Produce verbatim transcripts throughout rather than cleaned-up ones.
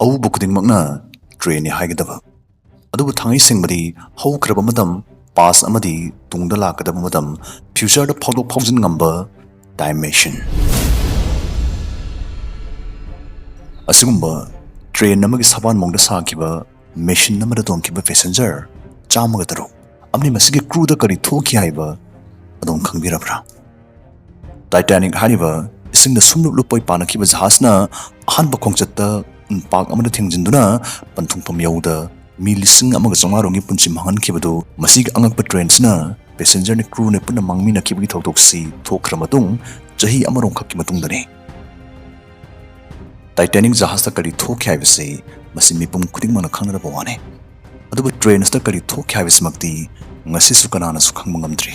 ꯑꯎꯕ ꯈꯨꯗꯤꯡꯃꯛꯅ ꯇ꯭ꯔꯦꯟꯅꯤ ꯍꯥꯏꯒꯗꯕ, ꯑꯗꯨꯕꯨ ꯊꯥꯡꯉꯩ ꯁꯦꯡꯕꯗꯤ ꯍꯧꯈ꯭ꯔꯕ ꯃꯇꯝ, ꯄꯥꯁ, ꯑꯃꯗꯤ ꯇꯨꯡꯗ ꯂꯥꯛꯀꯗꯕ ꯃꯇꯝ, ꯐ꯭ꯌꯨꯆꯔꯗ ꯐꯥꯎꯗꯣꯛ ꯐꯥꯎꯖꯤꯟ ꯉꯝꯕ ꯇꯥꯏꯝ ꯃꯦꯁꯤꯟ꯫ ꯑꯁꯤꯒꯨꯝꯕ ꯇ꯭ꯔꯦꯟ ꯑꯃꯒꯤ ꯁꯕꯥꯟ ꯃꯑꯣꯡꯗ ꯁꯥꯈꯤꯕ ꯃꯦꯁꯤꯟ ꯑꯃꯗ ꯇꯣꯡꯈꯤꯕ ꯄꯦꯁꯦꯟꯖꯔ ꯆꯥꯝꯃꯒ ꯇꯔꯨꯛ ꯑꯃꯗꯤ ꯃꯁꯤꯒꯤ ꯀ꯭ꯔꯨꯗ ꯀꯔꯤ ꯊꯣꯛꯈꯤ ꯍꯥꯏꯕ ꯑꯗꯣꯝ ꯈꯪꯕꯤꯔꯕ꯭ꯔꯥ? ꯇꯥꯏꯇꯥꯅꯤꯛ ꯍꯥꯏꯔꯤꯕ ꯏꯁꯤꯡꯗ ꯁꯨꯝꯂꯨꯞ ꯂꯨꯞꯄꯣꯏ ꯄꯥꯅꯈꯤꯕ ꯖꯍꯥꯖꯅ ꯑꯍꯥꯟꯕ ꯈꯣꯡꯆꯠꯇ ꯏꯝꯄꯥꯛ ꯑꯃꯗ ꯊꯦꯡꯖꯤꯟꯗꯨꯅ ꯄꯟꯊꯨꯡꯐꯝ ꯌꯧꯗ ꯃꯤ ꯂꯤꯁꯤꯡ ꯑꯃꯒ ꯆꯥꯝꯃꯉꯥ ꯔꯣꯝꯒꯤ ꯄꯨꯟꯁꯤ ꯃꯥꯡꯍꯟꯈꯤꯕꯗꯨ, ꯃꯁꯤꯒꯤ ꯑꯉꯛꯄ ꯇ꯭ꯔꯦꯟꯁꯤꯅ ꯄꯦꯁꯦꯟꯖꯔꯅ ꯀ꯭ꯔꯨꯅ ꯄꯨꯟꯅ ꯃꯥꯡꯃꯤꯟꯅꯈꯤꯕꯒꯤ ꯊꯧꯗꯣꯛꯁꯤ ꯊꯣꯛꯈ꯭ꯔ ꯃꯇꯨꯡ ꯆꯍꯤ ꯑꯃꯔꯣꯝꯈꯛꯀꯤ ꯃꯇꯨꯡꯗꯅꯤ꯫ ꯇꯥꯏꯇꯥꯅꯤꯛ ꯖꯍꯥꯖꯇ ꯀꯔꯤ ꯊꯣꯛꯈꯤ ꯍꯥꯏꯕꯁꯤ ꯃꯁꯤ ꯃꯤꯄꯨꯝ ꯈꯨꯗꯤꯡꯃꯛꯅ ꯈꯪꯅꯔꯕ ꯋꯥꯅꯤ꯫ ꯑꯗꯨꯕꯨ ꯇ꯭ꯔꯦꯟꯁꯇ ꯀꯔꯤ ꯊꯣꯛꯈꯤ ꯍꯥꯏꯕꯁꯤꯃꯛꯇꯤ ꯉꯁꯤꯁꯨ ꯀꯅꯥꯅꯁꯨ ꯈꯪꯕ ꯉꯝꯗ꯭ꯔꯤ꯫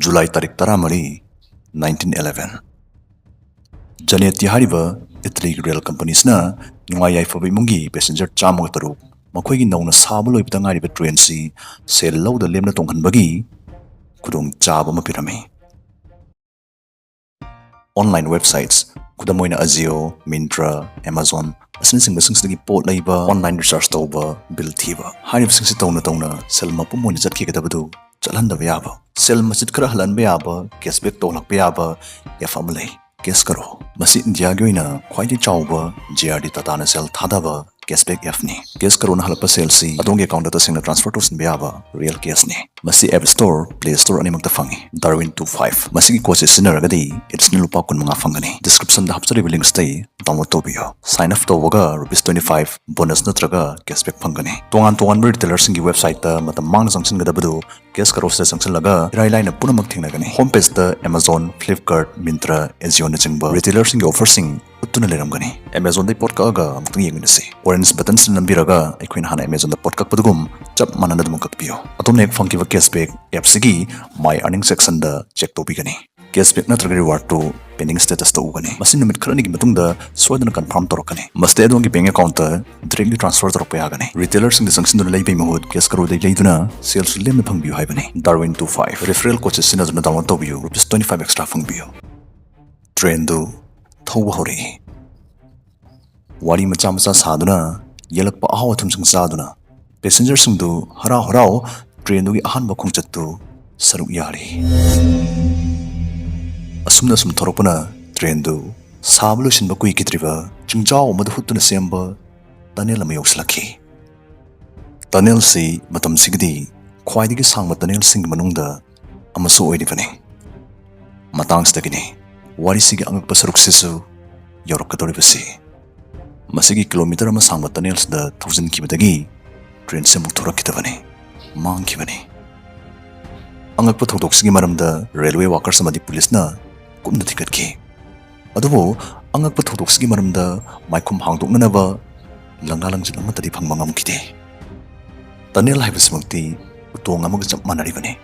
ꯖꯨꯂꯥꯏ ꯇꯥꯔꯤꯛ ꯇꯔꯥꯃꯔꯤ, ꯅꯥꯏꯟꯇꯤꯟ ꯑꯦꯂꯦꯚꯦꯟ꯫ ꯖꯅꯦꯇꯤ ꯍꯥꯏꯔꯤꯕ ꯏꯇꯂꯤꯒꯤ ꯔꯦꯜ ꯀꯝꯄꯅꯤꯁꯤꯅ ꯅꯨꯡꯉꯥꯏ ꯌꯥꯏꯐꯕ ꯏꯃꯨꯡꯒꯤ ꯄꯦꯁꯦꯟꯖꯔ ꯆꯥꯝꯃꯒ ꯇꯔꯨꯛ ꯃꯈꯣꯏꯒꯤ ꯅꯧꯅ ꯁꯥꯕ ꯂꯣꯏꯕꯗ ꯉꯥꯏꯔꯤꯕ ꯇ꯭ꯔꯦꯟꯁꯤ ꯁꯦꯜ ꯂꯧꯗ ꯂꯦꯝꯅ ꯇꯣꯡꯍꯟꯕꯒꯤ ꯈꯨꯗꯣꯡꯆꯥꯕ ꯑꯃ ꯄꯤꯔꯝꯃꯤ꯫ ꯑꯣꯟꯂꯥꯏꯟ ꯋꯦꯕꯁꯥꯏꯠꯁ, ꯈꯨꯗꯝ ꯑꯣꯏꯅ Ajio, Myntra, Amazon ꯑꯁꯤꯅꯆꯤꯡꯕꯁꯤꯡꯁꯤꯗꯒꯤ ꯄꯣꯠ ꯂꯩꯕ, ꯑꯣꯟꯂꯥꯏꯟ ꯔꯤꯆꯥꯔꯖ ꯇꯧꯕ, ꯕꯤꯜ ꯊꯤꯕ ꯍꯥꯏꯔꯤꯕꯁꯤꯡꯁꯤ ꯇꯧꯅ ꯇꯧꯅ ꯁꯦꯜ ꯃꯄꯨꯝ ꯑꯣꯏꯅ ꯆꯠꯈꯤꯒꯗꯕꯗꯨ ꯆꯠꯍꯟꯗꯕ ꯌꯥꯕ, ꯁꯦꯜ ꯃꯆꯤꯠ ꯈꯔ ꯍꯜꯍꯟꯕ ꯌꯥꯕ, ꯀꯦꯁꯕꯦꯛ ꯇꯧꯍꯜꯂꯛꯄ ꯌꯥꯕ ꯑꯦꯞ ꯑꯃ ꯂꯩ, ꯀꯦꯁ ꯀꯔꯣ꯫ ꯃꯁꯤ ꯏꯟꯗꯤꯌꯥꯒꯤ ꯑꯣꯏꯅ ꯈ꯭ꯋꯥꯏꯗꯒꯤ ꯆꯥꯎꯕ ꯖꯤ ꯑꯥꯔ ꯗꯤ ꯇꯥꯇꯥꯅ ꯁꯦꯜ ꯊꯥꯗꯕ ꯀꯦꯁꯕꯦꯛ ꯑꯦꯞꯅꯤ꯫ ꯀꯦꯁ ꯀꯔꯣꯅ ꯍꯜꯂꯛꯄ ꯁꯦꯜꯁꯤ ꯑꯗꯣꯝꯒꯤ ꯑꯦꯀꯥꯎꯟꯗ ꯇꯁꯦꯡꯅ ꯇ꯭ꯔꯥꯟꯁꯐꯔ ꯇꯧꯁꯤꯟꯕ ꯌꯥꯕ ꯔꯤꯌꯦꯜ ꯀꯦꯁꯅꯤ꯫ ꯃꯁꯤ ꯑꯦꯞ ꯁ꯭ꯇꯣꯔ, ꯄ꯭ꯂꯦ ꯁ꯭ꯇꯣꯔ ꯑꯅꯤꯃꯛꯇ ꯐꯪꯏ꯫ Darwin two five꯫ ꯃꯁꯤꯒꯤ ꯀꯣꯗꯁꯤ ꯁꯤꯖꯤꯟꯅꯔꯒꯗꯤ ꯑꯦꯗꯤꯁꯅꯦꯜ ꯂꯨꯄꯥ ꯀꯨꯟ ꯃꯉꯥ ꯐꯪꯒꯅꯤ꯫ ꯗꯤꯁꯀ꯭ꯔꯤꯞꯁꯟꯗ ꯍꯥꯞꯆꯔꯤꯕ ꯂꯤꯡꯛꯁꯇꯒꯤ ꯗꯥꯎꯟꯂꯣꯗ ꯇꯧꯕꯤꯌꯨ꯫ ꯁꯥꯏꯟ ꯑꯞ ꯇꯧꯕꯒ ꯔꯨꯄꯤꯁ ꯇ꯭ꯋꯦꯟꯇꯤ ꯐꯥꯏꯚ ꯕꯣꯅꯁ ꯅꯠꯇ꯭ꯔꯒ ꯀꯦꯁꯕꯦꯛ ꯐꯪꯒꯅꯤ꯫ ꯇꯣꯉꯥꯟ ꯇꯣꯉꯥꯟꯕ ꯔꯤꯇꯦꯂꯔꯁꯤꯡꯒꯤ ꯋꯦꯕꯁꯥꯏꯠꯇ ꯃꯇꯝ ꯃꯥꯡꯅ ꯆꯪꯁꯤꯟꯒꯗꯕꯗꯨ ꯀꯦꯁ ꯀꯔꯣꯁꯤꯗ ꯆꯪꯁꯤꯜꯂꯒ ꯏꯔꯥꯏ ꯂꯥꯏꯅ ꯄꯨꯝꯅꯃꯛ ꯊꯦꯡꯅꯒꯅꯤ꯫ ꯍꯣꯝ ꯄꯦꯖꯇ Amazon, Flipkart, Myntra, Ajio ꯅꯆꯤꯡꯕ ꯔꯤꯇꯦꯂꯔꯁꯤꯡꯒꯤ ꯑꯣꯐꯔꯁꯤꯡ ꯎꯠꯇꯨꯅ ꯂꯩꯔꯝꯒꯅꯤ꯫ ꯑꯦꯃꯥꯖꯣꯟꯗꯒꯤ ꯄꯣꯠ ꯀꯛꯑꯒ ꯑꯃꯨꯛꯇꯪ ꯌꯦꯡꯃꯤꯟꯅꯁꯤ꯫ ꯑꯣꯔꯦꯟꯖ ꯕꯇꯟꯁꯤꯗ ꯅꯝꯕꯤꯔꯒ ꯑꯩꯈꯣꯏꯅ ꯍꯥꯟꯅ ꯑꯦꯃꯥꯖꯣꯟꯗ ꯄꯣꯠ ꯀꯛꯄꯗꯨꯒꯨꯝ ꯆꯞ ꯃꯥꯟꯅꯅ ꯑꯗꯨꯃꯛ ꯀꯛꯄꯤꯌꯨ꯫ ꯑꯗꯣꯝꯅ ꯍꯦꯛ ꯐꯪꯈꯤꯕ ꯀꯦꯁꯕꯦꯛ ꯑꯦꯞꯁꯤꯒꯤ My Earning ꯁꯦꯛꯁꯟꯗ ꯆꯦꯛ ꯇꯧꯕꯤꯒꯅꯤ꯫ ꯀꯦꯁꯕꯦꯛ ꯅꯠꯇ꯭ꯔꯒ ꯔꯤꯋꯥꯔꯗꯇꯨ ꯄꯦꯟꯗꯤꯡ ꯁ꯭ꯇꯦꯇꯁꯇ ꯎꯒꯅꯤ꯫ ꯃꯁꯤ ꯅꯨꯃꯤꯠ ꯈꯔꯅꯤꯒꯤ ꯃꯇꯨꯡꯗ ꯁꯣꯏꯗꯅ ꯀꯟꯐꯥꯔꯝ ꯇꯧꯔꯛꯀꯅꯤ꯫ ꯃꯁꯤꯗ ꯑꯗꯣꯝꯒꯤ ꯕꯦꯡꯛ ꯑꯦꯀꯥꯎꯟꯠꯇ ꯗꯤꯔꯦꯛꯂꯤ ꯇ꯭ꯔꯥꯟꯁꯐꯔ ꯇꯧꯔꯛꯄ ꯌꯥꯒꯅꯤ꯫ ꯔꯤꯇꯦꯂꯔꯁꯤꯡꯗ ꯆꯪꯁꯤꯟꯗꯨꯅ ꯂꯩꯕꯒꯤ ꯃꯍꯨꯠ ꯀꯦꯁ ꯀꯔꯣꯗꯒꯤ ꯂꯩꯗꯨꯅ ꯁꯦꯜꯁꯨ ꯂꯦꯝꯅ ꯐꯪꯕꯤꯌꯨ ꯍꯥꯏꯕꯅꯤ꯫ Darwin two five referral code ꯁꯤꯖꯤꯟꯅꯗꯨꯅ ꯗꯥꯎꯟꯂꯣꯗ ꯇꯧꯕꯤꯌꯨ꯫ ꯔꯨꯄꯤꯁ ꯇ꯭ꯋꯦꯟꯇꯤ ꯐꯥꯏꯚ ꯑꯦꯛꯁꯇ꯭ꯔꯥ ꯐꯪꯕꯤꯌꯨ꯫ ꯇ꯭ꯔꯦꯟꯗꯨ ꯊꯧꯕ ꯍꯧꯔꯛꯏ꯫ ꯋꯥꯔꯤ ꯃꯆꯥ ꯃꯆꯥ ꯁꯥꯗꯨꯅ, ꯌꯦꯜꯂꯛꯄ ꯑꯍꯥꯎ ꯑꯊꯨꯝꯁꯤꯡ ꯆꯥꯗꯨꯅ, ꯄꯦꯁꯦꯟꯖꯔꯁꯤꯡꯗꯨ ꯍꯔꯥꯎ ꯍꯔꯥꯎ ꯇ꯭ꯔꯦꯟꯗꯨꯒꯤ ꯑꯍꯥꯟꯕ ꯈꯣꯡꯆꯠꯇꯨ ꯁꯔꯨꯛ ꯌꯥꯔꯤ꯫ ꯑꯁꯨꯝꯅ ꯁꯨꯝ ꯊꯧꯔꯛꯄꯅ ꯇ꯭ꯔꯦꯟꯗꯨ ꯁꯥꯕ ꯂꯣꯏꯁꯤꯟꯕ ꯀꯨꯏꯈꯤꯗ꯭ꯔꯤꯕ ꯆꯤꯡꯖꯥꯎ ꯑꯃꯗ ꯍꯨꯠꯇꯨꯅ ꯁꯦꯝꯕ ꯇꯅꯦꯜ ꯑꯃ ꯌꯧꯁꯤꯜꯂꯛꯈꯤ꯫ ꯇꯅꯦꯜꯁꯤ ꯃꯇꯝꯁꯤꯒꯤꯗꯤ ꯈ꯭ꯋꯥꯏꯗꯒꯤ ꯁꯥꯡꯕ ꯇꯅꯦꯜꯁꯤꯡꯒꯤ ꯃꯅꯨꯡꯗ ꯑꯃꯁꯨ ꯑꯣꯏꯔꯤꯕꯅꯤ꯫ ꯃꯇꯥꯡꯁꯤꯗꯒꯤꯅꯤ ꯋꯥꯔꯤꯁꯤꯒꯤ ꯑꯉꯛꯄ ꯁꯔꯨꯛꯁꯤꯁꯨ ꯌꯧꯔꯛꯀꯗꯧꯔꯤꯕꯁꯤ꯫ ꯃꯁꯤꯒꯤ ꯀꯤꯂꯣꯃꯤꯇꯔ ꯑꯃ ꯁꯥꯡꯕ ꯇꯅꯦꯜꯁꯤꯗ ꯊꯧꯖꯤꯟꯈꯤꯕꯗꯒꯤ ꯇ꯭ꯔꯦꯟꯁꯤ ꯑꯃꯨꯛ ꯊꯣꯔꯛꯈꯤꯗꯕꯅꯤ, ꯃꯥꯡꯈꯤꯕꯅꯤ꯫ ꯑꯉꯛꯄ ꯊꯧꯗꯣꯛꯁꯤꯒꯤ ꯃꯔꯝꯗ ꯔꯦꯜꯋꯦ ꯋꯥꯀꯔꯁ ꯑꯃꯗꯤ ꯄꯨꯂꯤꯁꯅ ꯀꯨꯞꯅ ꯊꯤꯒꯠꯈꯤ꯫ ꯑꯗꯨꯕꯨ ꯑꯉꯛꯄ ꯊꯧꯗꯣꯛꯁꯤꯒꯤ ꯃꯔꯝꯗ ꯃꯥꯏꯈꯨꯝ ꯍꯥꯡꯗꯣꯛꯅꯅꯕ ꯂꯪꯂꯥ ꯂꯪꯖꯤꯜ ꯑꯃꯠꯇꯗꯤ ꯐꯪꯕ ꯉꯝꯈꯤꯗꯦ꯫ ꯇꯅꯦꯜ ꯍꯥꯏꯕꯁꯤꯃꯛꯇꯤ ꯎꯇꯣꯡ ꯑꯃꯒ ꯆꯞ ꯃꯥꯟꯅꯔꯤꯕꯅꯤ꯫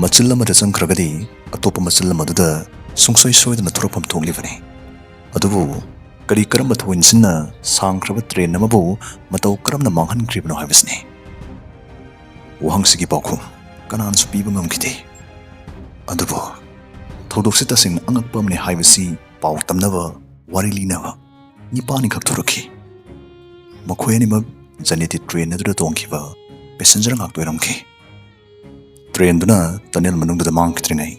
ꯃꯆꯤꯜ ꯑꯃꯗ ꯆꯪꯈ꯭ꯔꯒꯗꯤ ꯑꯇꯣꯞꯄ ꯃꯆꯤꯜ ꯑꯃꯗꯨꯗ ꯁꯨꯡꯁꯣꯏ ꯁꯣꯏꯗꯅ ꯊꯣꯔꯛꯐꯝ ꯊꯣꯛꯂꯤꯕꯅꯤ꯫ ꯑꯗꯨꯕꯨ ꯀꯔꯤ ꯀꯔꯝꯕ ꯊꯧꯑꯣꯏꯟꯁꯤꯟꯅ ꯁꯥꯡꯈ꯭ꯔꯕ ꯇ꯭ꯔꯦꯟ ꯑꯃꯕꯨ ꯃꯇꯧ ꯀꯔꯝꯅ ꯃꯥꯡꯍꯟꯈ꯭ꯔꯤꯕꯅꯣ ꯍꯥꯏꯕꯁꯤꯅꯤ꯫ ꯋꯥꯍꯪꯁꯤꯒꯤ ꯄꯥꯎꯈꯨꯝ ꯀꯅꯥꯅꯁꯨ ꯄꯤꯕ ꯉꯝꯈꯤꯗꯦ꯫ ꯑꯗꯨꯕꯨ ꯊꯧꯗꯣꯛꯁꯤ ꯇꯁꯦꯡꯅ ꯑꯉꯛꯄ ꯑꯃꯅꯤ ꯍꯥꯏꯕꯁꯤ ꯄꯥꯎ ꯇꯝꯅꯕ, ꯋꯥꯔꯤ ꯂꯤꯅꯕ ꯅꯤꯄꯥꯅꯤꯈꯛ ꯊꯣꯔꯛꯈꯤ꯫ ꯃꯈꯣꯏ ꯑꯅꯤꯃꯛ ꯖꯅꯦꯇꯤ ꯇ꯭ꯔꯦꯟ ꯑꯗꯨꯗ ꯇꯣꯡꯈꯤꯕ ꯄꯦꯁꯦꯟꯖꯔ ꯉꯥꯛꯇ ꯑꯣꯏꯔꯝꯈꯤ꯫ ꯇ꯭ꯔꯦꯟꯗꯨꯅ ꯇꯅꯦꯜ ꯃꯅꯨꯡꯗꯨꯗ ꯃꯥꯡꯈꯤꯗ꯭ꯔꯤꯉꯩ,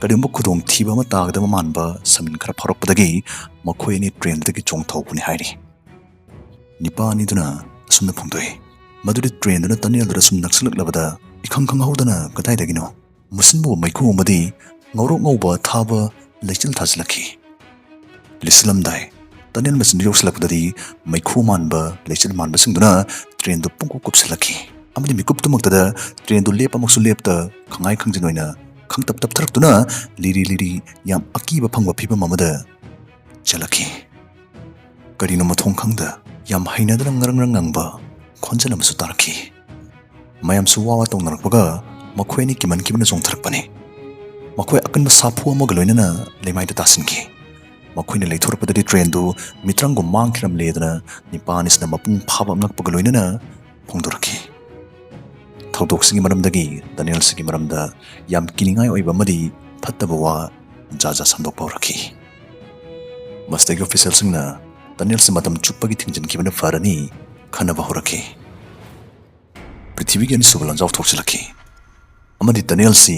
ꯀꯔꯤꯒꯨꯝꯕ ꯈꯨꯗꯣꯡꯊꯤꯕ ꯑꯃ ꯇꯥꯒꯗꯕ ꯃꯥꯟꯕ ꯁꯃꯤꯟ ꯈꯔ ꯐꯥꯎꯔꯛꯄꯗꯒꯤ ꯃꯈꯣꯏ ꯑꯅꯤ ꯇ꯭ꯔꯦꯟꯗꯨꯗꯒꯤ ꯆꯣꯡꯊꯍꯧꯕꯅꯤ ꯍꯥꯏꯔꯤ꯫ ꯅꯤꯄꯥ ꯑꯅꯤꯗꯨꯅ ꯑꯁꯨꯝꯅ ꯐꯣꯡꯗꯣꯛꯏ, ꯃꯗꯨꯗꯤ ꯇ꯭ꯔꯦꯟꯗꯨꯅ ꯇꯅꯦꯜꯗꯨꯗ ꯁꯨꯝ ꯅꯛꯁꯤꯜꯂꯛꯂꯕꯗ ꯏꯈꯪ ꯈꯪꯍꯧꯗꯅ ꯀꯗꯥꯏꯗꯒꯤꯅꯣ ꯃꯨꯁꯤꯟꯕ ꯃꯩꯈꯨ ꯑꯃꯗꯤ ꯉꯧꯔꯣꯛ ꯉꯧꯕ ꯑꯊꯥꯕ ꯂꯩꯆꯤꯜ ꯊꯥꯖꯤꯜꯂꯛꯈꯤ꯫ ꯂꯤꯁꯤꯜꯂꯝꯗꯥꯏ ꯇꯅꯦꯜ ꯃꯆꯤꯟꯗꯨ ꯌꯧꯁꯤꯜꯂꯛꯄꯗꯗꯤ ꯃꯩꯈꯨ ꯃꯥꯟꯕ ꯂꯩꯆꯤꯜ ꯃꯥꯟꯕꯁꯤꯡꯗꯨꯅ ꯇ꯭ꯔꯦꯟꯗꯨ ꯄꯨꯡꯀꯨꯞ ꯀꯨꯞꯁꯤꯜꯂꯛꯈꯤ ꯑꯃꯗꯤ ꯃꯤꯀꯨꯞꯇꯨꯃꯛꯇꯗ ꯇ꯭ꯔꯦꯟꯗꯨ ꯂꯦꯞꯄꯃꯛꯁꯨ ꯂꯦꯞꯇ ꯈꯪꯉꯥꯏ ꯈꯪꯖꯤꯟ ꯑꯣꯏꯅ ꯈꯪꯇꯞ ꯇꯞꯊꯔꯛꯇꯨꯅ ꯂꯤꯔꯤ ꯂꯤꯔꯤ ꯌꯥꯝ ꯑꯀꯤꯕ ꯐꯪꯕ ꯐꯤꯕꯝ ꯑꯃꯗ ꯆꯦꯜꯂꯛꯈꯤ꯫ ꯀꯔꯤꯅꯣ ꯃꯊꯣꯡ ꯈꯪꯗ ꯌꯥꯝ ꯍꯩꯅꯗꯅ ꯉꯔꯪ ꯉꯔꯪ ꯉꯪꯕ ꯈꯣꯟꯖꯦꯜ ꯑꯃꯁꯨ ꯇꯥꯔꯛꯈꯤ꯫ ꯃꯌꯥꯝꯁꯨ ꯋꯥ ꯋꯥ ꯇꯧꯅꯔꯛꯄꯒ ꯃꯈꯣꯏ ꯑꯅꯤ ꯀꯤꯃꯟꯈꯤꯕꯅ ꯆꯣꯡꯊꯔꯛꯄꯅꯤ꯫ ꯃꯈꯣꯏ ꯑꯀꯟꯕ ꯁꯥꯐꯨ ꯑꯃꯒ ꯂꯣꯏꯅꯅ ꯂꯩꯃꯥꯏꯗ ꯇꯥꯁꯤꯟꯈꯤ꯫ ꯃꯈꯣꯏꯅ ꯂꯩꯊꯣꯔꯛꯄꯗꯗꯤ ꯇ꯭ꯔꯦꯟꯗꯨ ꯃꯤꯇ꯭ꯔꯪꯒꯨꯝ ꯃꯥꯡꯈꯤꯔꯝꯂꯦꯗꯅ ꯅꯤꯄꯥ ꯑꯅꯤꯁꯤꯅ ꯃꯄꯨꯡ ꯐꯥꯕ ꯑꯉꯛꯄꯒ ꯂꯣꯏꯅꯅ ꯐꯣꯡꯗꯣꯔꯛꯈꯤ꯫ ꯊꯧꯗꯣꯛꯁꯤꯒꯤ ꯃꯔꯝꯗꯒꯤ ꯇꯅꯦꯜꯁꯤꯒꯤ ꯃꯔꯝꯗ ꯌꯥꯝ ꯀꯤꯅꯤꯡꯉꯥꯏ ꯑꯣꯏꯕ ꯑꯃꯗꯤ ꯐꯠꯇꯕ ꯋꯥ ꯖꯥꯠ ꯖꯥꯠ ꯁꯟꯗꯣꯛꯄ ꯍꯧꯔꯛꯈꯤ꯫ ꯃꯁꯤꯗꯒꯤ ꯑꯣꯐꯤꯁꯦꯜꯁꯤꯡꯅ tunnelꯁꯤ ꯃꯇꯝ ꯆꯨꯞꯄꯒꯤ ꯊꯤꯡꯖꯤꯟꯈꯤꯕꯅ ꯐꯔꯅꯤ ꯈꯟꯅꯕ ꯍꯧꯔꯛꯈꯤ꯫ ꯄ꯭ꯔꯤꯊꯤꯕꯤꯒꯤ ꯑꯅꯤꯁꯨꯕ ꯂꯥꯟꯖꯥꯎ ꯊꯣꯛꯆꯤꯜꯂꯛꯈꯤ, ꯑꯃꯗꯤ tunnelꯁꯤ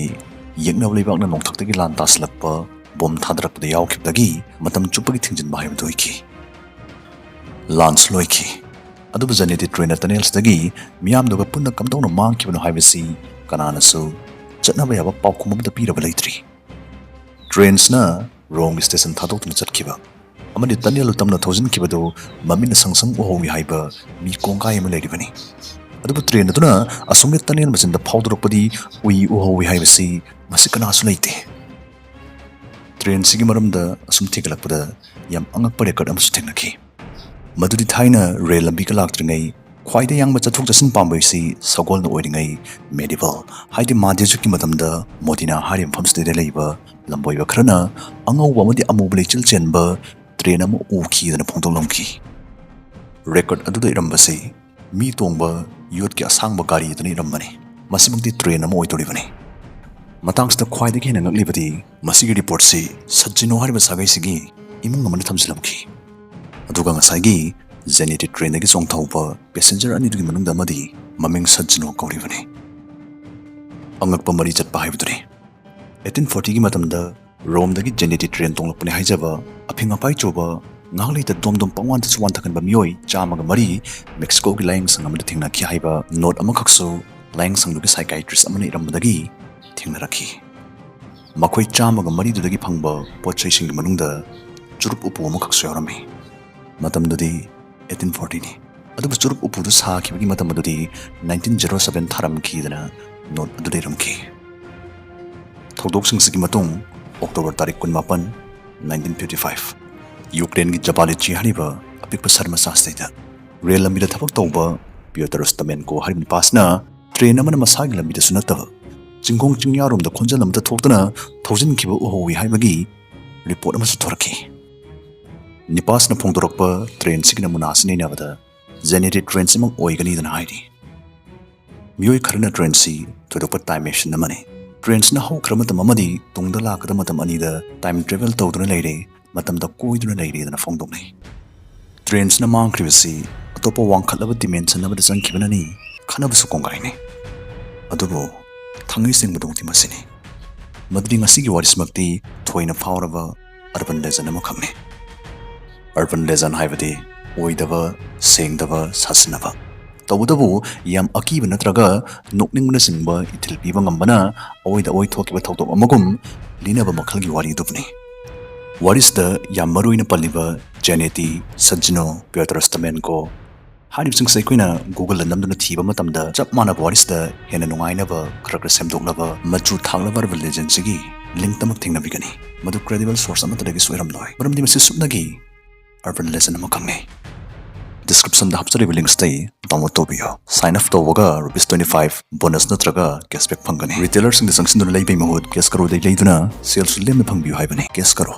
ꯌꯦꯛꯅꯕ ꯂꯩꯕꯥꯛꯅ ꯅꯣꯡꯊꯛꯇꯒꯤ ꯂꯥꯟ ꯇꯥꯁꯤꯜꯂꯛꯄ ꯕꯣꯝ ꯊꯥꯗꯔꯛꯄꯗ ꯌꯥꯎꯈꯤꯕꯗꯒꯤ ꯃꯇꯝ ꯆꯨꯞꯄꯒꯤ ꯊꯤꯡꯖꯤꯟꯕ ꯍꯥꯏꯕꯗꯨ ꯑꯣꯏꯈꯤ꯫ ꯂꯥꯟꯁꯨ ꯂꯣꯏꯈꯤ, ꯑꯗꯨꯕꯨ generated drainꯅ tunnelꯁꯤꯗꯒꯤ ꯃꯤꯌꯥꯝꯗꯨꯒ ꯄꯨꯟꯅ ꯀꯝꯗꯧꯅ ꯃꯥꯡꯈꯤꯕꯅꯣ ꯍꯥꯏꯕꯁꯤ ꯀꯅꯥꯅꯁꯨ ꯆꯠꯅꯕ ꯌꯥꯕ ꯄꯥꯎꯈꯨꯝ ꯑꯃꯠꯇ ꯄꯤꯔꯕ ꯂꯩꯇ꯭ꯔꯤ꯫ Trainꯁꯤꯅ Romeꯒꯤ station ꯊꯥꯗꯣꯛꯇꯨꯅ ꯆꯠꯈꯤꯕ ꯑꯃꯗꯤ tunnel ꯇꯝꯅ ꯊꯧꯖꯤꯟꯈꯤꯕꯗꯨ ꯃꯃꯤꯠꯅ ꯁꯪ ꯁꯪ ꯎꯍꯧꯏ ꯍꯥꯏꯕ ꯃꯤ ꯀꯣꯡꯒꯥꯏ ꯑꯃ ꯂꯩꯔꯤꯕꯅꯤ꯫ ꯑꯗꯨꯕꯨ train ꯑꯗꯨꯅ ꯑꯁꯣꯝꯒꯤ tunnel ꯃꯆꯤꯟꯗ ꯐꯥꯎꯗꯣꯔꯛꯄꯗꯤ ꯎꯏ ꯎꯍꯧꯏ ꯍꯥꯏꯕꯁꯤ ꯃꯁꯤ ꯀꯅꯥꯁꯨ ꯂꯩꯇꯦ꯫ Trainꯁꯤꯒꯤ ꯃꯔꯝꯗ ꯑꯁꯨꯝ ꯊꯤꯒꯠꯂꯛꯄꯗ ꯌꯥꯝ ꯑꯉꯛꯄ record ꯑꯃꯁꯨ ꯊꯦꯡꯅꯈꯤ꯫ ꯃꯗꯨꯗꯤ ꯊꯥꯏꯅ rail ꯂꯝꯕꯤꯒ ꯂꯥꯛꯇ꯭ꯔꯤꯉꯩ ꯈ꯭ꯋꯥꯏꯗ ꯌꯥꯡꯕ ꯆꯠꯊꯣꯛ ꯆꯠꯁꯤꯟ ꯄꯥꯝꯕꯩꯁꯤ ꯁꯒꯣꯜꯅ ꯑꯣꯏꯔꯤꯉꯩ medieval ꯍꯥꯏꯗꯤ ꯃꯥꯙ꯭ꯌ ꯖꯨꯒꯀꯤ ꯃꯇꯝꯗ ꯃꯣꯗꯤꯅꯥ ꯍꯥꯏꯔꯤꯕ ꯃꯐꯝꯁꯤꯗꯩꯗ ꯂꯩꯕ ꯂꯝꯕꯣꯏꯕ ꯈꯔꯅ ꯑꯉꯧꯕ ꯑꯃꯗꯤ ꯑꯃꯨꯕ ꯂꯩꯆꯤꯜ ꯆꯦꯟꯕ train ꯑꯃ ꯎꯈꯤꯗꯅ ꯐꯣꯡꯗꯣꯛꯂꯝꯈꯤ꯫ Record ꯑꯗꯨꯗ ꯏꯔꯝꯕꯁꯤ ꯃꯤ ꯇꯣꯡꯕ ꯌꯣꯠꯀꯤ ꯑꯁꯥꯡꯕ ꯒꯥꯔꯤ ꯑꯗꯨꯅ ꯏꯔꯝꯕꯅꯤ꯫ ꯃꯁꯤꯃꯛꯇꯤ train ꯑꯃ ꯑꯣꯏꯗꯣꯔꯤꯕꯅꯤ꯫ ꯃꯇꯥꯡꯁꯤꯗ ꯈ꯭ꯋꯥꯏꯗꯒꯤ ꯍꯦꯟꯅ ꯉꯛꯂꯤꯕꯗꯤ ꯃꯁꯤꯒꯤ reportꯁꯤ ꯁꯠꯖꯤꯅꯣ ꯍꯥꯏꯔꯤꯕ ꯁꯥꯒꯩꯁꯤꯒꯤ ꯏꯃꯨꯡ ꯑꯃꯅ ꯊꯝꯖꯤꯜꯂꯝꯈꯤ꯫ ꯑꯗꯨꯒ ꯉꯁꯥꯏꯒꯤ generated drainꯗꯒꯤ ꯆꯣꯡꯊꯍꯧꯕ passenger ꯑꯅꯤꯗꯨꯒꯤ ꯃꯅꯨꯡꯗ ꯑꯃꯗꯤ ꯃꯃꯤꯡ ꯁꯠꯖꯤꯅꯣ ꯀꯧꯔꯤꯕꯅꯤ꯫ ꯑꯉꯛꯄ ꯃꯔꯤ ꯆꯠꯄ ꯍꯥꯏꯕꯗꯨꯅꯤ꯫ Eighteen fortyꯒꯤ ꯃꯇꯝꯗ Romeꯗꯒꯤ generated drain ꯇꯣꯡꯂꯛꯄꯅꯤ ꯍꯥꯏꯖꯕ ꯑꯐꯤꯡ ꯑꯄꯥꯏ ꯆꯨꯕ ꯉꯥꯏꯍꯥꯛ ꯂꯩꯇ ꯗꯣꯝ ꯗꯣꯝ ꯄꯪꯋꯥꯟꯗꯁꯨ ꯋꯥꯟꯊꯒꯟꯕ ꯃꯤꯑꯣꯏ ꯆꯥꯝꯃꯒ ꯃꯔꯤ Mexicoꯒꯤ ꯂꯥꯏꯌꯦꯡꯁꯪ ꯑꯃꯗ ꯊꯦꯡꯅꯈꯤ ꯍꯥꯏꯕ note ꯑꯃꯈꯛꯁꯨ ꯂꯥꯏꯌꯦꯡꯁꯪꯗꯨꯒꯤ psychiatrist ꯑꯃꯅ ꯏꯔꯝꯕꯗꯒꯤ ꯊꯦꯡꯅꯔꯛꯈꯤ꯫ ꯃꯈꯣꯏ ꯆꯥꯝꯃꯒ ꯃꯔꯤꯗꯨꯗꯒꯤ ꯐꯪꯕ ꯄꯣꯠ ꯆꯩꯁꯤꯡꯒꯤ ꯃꯅꯨꯡꯗ ꯆꯨꯔꯨꯞ ꯎꯄꯨ ꯑꯃꯈꯛꯁꯨ ꯌꯥꯎꯔꯝꯃꯤ꯫ ꯃꯇꯝꯗꯨꯗꯤ eighteen fortyꯅꯤ꯫ ꯑꯗꯨꯕꯨ ꯆꯨꯔꯨꯞ ꯎꯄꯨꯗꯨ ꯁꯥꯈꯤꯕꯒꯤ ꯃꯇꯝ ꯑꯗꯨꯗꯤ nineteen zero seven ꯊꯥꯔꯝꯈꯤꯗꯅ note ꯑꯗꯨꯗ ꯏꯔꯝꯈꯤ꯫ ꯊꯧꯗꯣꯛꯁꯤꯡꯁꯤꯒꯤ ꯃꯇꯨꯡ October ꯇꯥꯔꯤꯛ ꯀꯨꯟꯃꯥꯄꯟ, nineteen fifty five, Ukraineꯒꯤ Zaporizhzhia ꯍꯥꯏꯔꯤꯕ ꯑꯄꯤꯛꯄ ꯁꯍꯔ ꯃꯆꯥꯁꯤꯗꯩꯗ rail ꯂꯝꯕꯤꯗ ꯊꯕꯛ ꯇꯧꯕ Pyotr Stamenko ꯍꯥꯏꯔꯤꯕ ꯅꯨꯄꯥꯁꯤꯅ train ꯑꯃꯅ ꯃꯁꯥꯒꯤ ꯂꯝꯕꯤꯗꯁꯨ ꯅꯠꯇꯕ ꯆꯤꯡꯈꯣꯡ ꯆꯤꯡꯌꯥꯔꯣꯝꯗ ꯈꯣꯟꯖꯦꯜ ꯑꯃꯠꯇ ꯊꯣꯛꯇꯅ ꯊꯧꯖꯤꯟꯈꯤꯕ ꯎꯍꯧꯏ ꯍꯥꯏꯕꯒꯤ report ꯑꯃꯁꯨ ꯊꯣꯔꯛꯈꯤ꯫ ꯅꯤꯄꯥꯁꯅ ꯐꯣꯡꯗꯣꯔꯛꯄ trainꯁꯤꯒꯤ ꯅꯃꯨꯅꯥꯁꯤ ꯅꯩꯅꯕꯗ generated drainꯁꯤꯃꯛ ꯑꯣꯏꯒꯅꯤꯗꯅ ꯍꯥꯏꯔꯤ꯫ ꯃꯤꯑꯣꯏ ꯈꯔꯅ trainꯁꯤ ꯊꯣꯏꯗꯣꯛꯄ time machine ꯑꯃꯅꯤ, trainꯁꯤꯅ ꯍꯧꯈ꯭ꯔ ꯃꯇꯝ ꯑꯃꯗꯤ ꯇꯨꯡꯗ ꯂꯥꯛꯀꯗꯕ ꯃꯇꯝ ꯑꯅꯤꯗ time travel ꯇꯧꯗꯨꯅ ꯂꯩꯔꯦ, ꯃꯇꯝꯗ ꯀꯣꯏꯗꯨꯅ ꯂꯩꯔꯦꯗꯅ ꯐꯣꯡꯗꯣꯛꯅꯩ꯫ ꯇ꯭ꯔꯦꯟꯁꯅ ꯃꯥꯡꯈ꯭ꯔꯤꯕꯁꯤ ꯑꯇꯣꯞꯄ ꯋꯥꯡꯈꯠꯂꯕ ꯗꯤꯃꯦꯟꯁꯟ ꯑꯃꯗ ꯆꯪꯈꯤꯕꯅꯅꯤ ꯈꯟꯅꯕꯁꯨ ꯀꯣꯡꯒꯥꯏꯅꯤ꯫ ꯑꯗꯨꯕꯨ ꯊꯥꯡꯉꯩ ꯁꯦꯡꯕꯗꯨꯃꯛꯇꯤ ꯃꯁꯤꯅꯤ꯫ ꯃꯗꯨꯗꯤ ꯉꯁꯤꯒꯤ ꯋꯥꯔꯤꯁꯤꯃꯛꯇꯤ ꯊꯣꯏꯅ ꯐꯥꯎꯔꯕ urban legend ꯑꯃꯈꯛꯅꯤ꯫ Urban legend ꯍꯥꯏꯕꯗꯤ ꯑꯣꯏꯗꯕ, ꯁꯦꯡꯗꯕ, ꯁꯥꯁꯤꯟꯅꯕ, ꯇꯧꯕꯇꯕꯨ ꯌꯥꯝ ꯑꯀꯤꯕ ꯅꯠꯇ꯭ꯔꯒ ꯅꯣꯛꯅꯤꯡꯕꯅꯆꯤꯡꯕ ꯏꯊꯤꯜ ꯄꯤꯕ ꯉꯝꯕꯅ ꯑꯑꯣꯏꯗ ꯑꯣꯏ ꯊꯣꯛꯈꯤꯕ ꯊꯧꯗꯣꯛ ꯑꯃꯒꯨꯝ ꯂꯤꯅꯕ ꯃꯈꯜꯒꯤ ꯋꯥꯔꯤ ꯑꯗꯨꯕꯨꯅꯤ꯫ ꯋꯥꯔꯤꯁꯤꯗ ꯌꯥꯝ ꯃꯔꯨꯑꯣꯏꯅ ꯄꯜꯂꯤꯕ ꯖꯦꯅꯦꯇꯤ, ꯁꯖꯤꯅꯣ, ꯄꯤꯌꯣꯇꯔ ꯁ꯭ꯇꯃꯦꯟꯀꯣ ꯍꯥꯏꯔꯤꯕꯁꯤꯡꯁꯦ ꯑꯩꯈꯣꯏꯅ Google ꯅꯝꯗꯨꯅ ꯊꯤꯕ ꯃꯇꯝꯗ ꯆꯞ ꯃꯥꯟꯅꯕ ꯋꯥꯔꯤꯁꯤꯗ ꯍꯦꯟꯅ ꯅꯨꯡꯉꯥꯏꯅꯕ ꯈꯔ ꯈꯔ ꯁꯦꯝꯗꯣꯛꯂꯕ ꯃꯆꯨ ꯊꯥꯛꯂꯕ urban legend ꯁꯤꯒꯤ link ꯇꯃꯛ ꯊꯦꯡꯅꯕꯤꯒꯅꯤ꯫ ꯃꯗꯨ credible source ꯑꯃꯠꯇꯗꯒꯤꯁꯨ ꯑꯣꯏꯔꯝꯂꯣꯏ, ꯃꯔꯝꯗꯤ ꯃꯁꯤ ꯁꯨꯞꯅꯒꯤ urban legend ꯑꯃꯈꯛꯅꯤ꯫ Description ꯗ ꯍꯥꯞꯆꯔꯤꯕ links ꯇꯒꯤ download ꯇꯧꯕꯤꯌꯨ꯫ Sign up ꯇꯧꯕꯒ rupees twenty five bonus ꯅꯠꯇ꯭ꯔꯒ cashback ꯐꯪꯒꯅꯤ꯫ Retailer ꯁꯤꯡꯗ ꯆꯪꯁꯤꯟꯗꯨꯅ ꯂꯩꯕꯒꯤ ꯃꯍꯨꯠ ꯀꯦꯁ ꯀꯔꯣꯗꯒꯤ ꯂꯩꯗꯨꯅ ꯁꯦꯜꯁꯨ ꯂꯦꯝꯅ ꯐꯪꯕꯤꯌꯨ ꯍꯥꯏꯕꯅꯤ꯫ ꯀꯦꯁ ꯀꯔꯣ꯫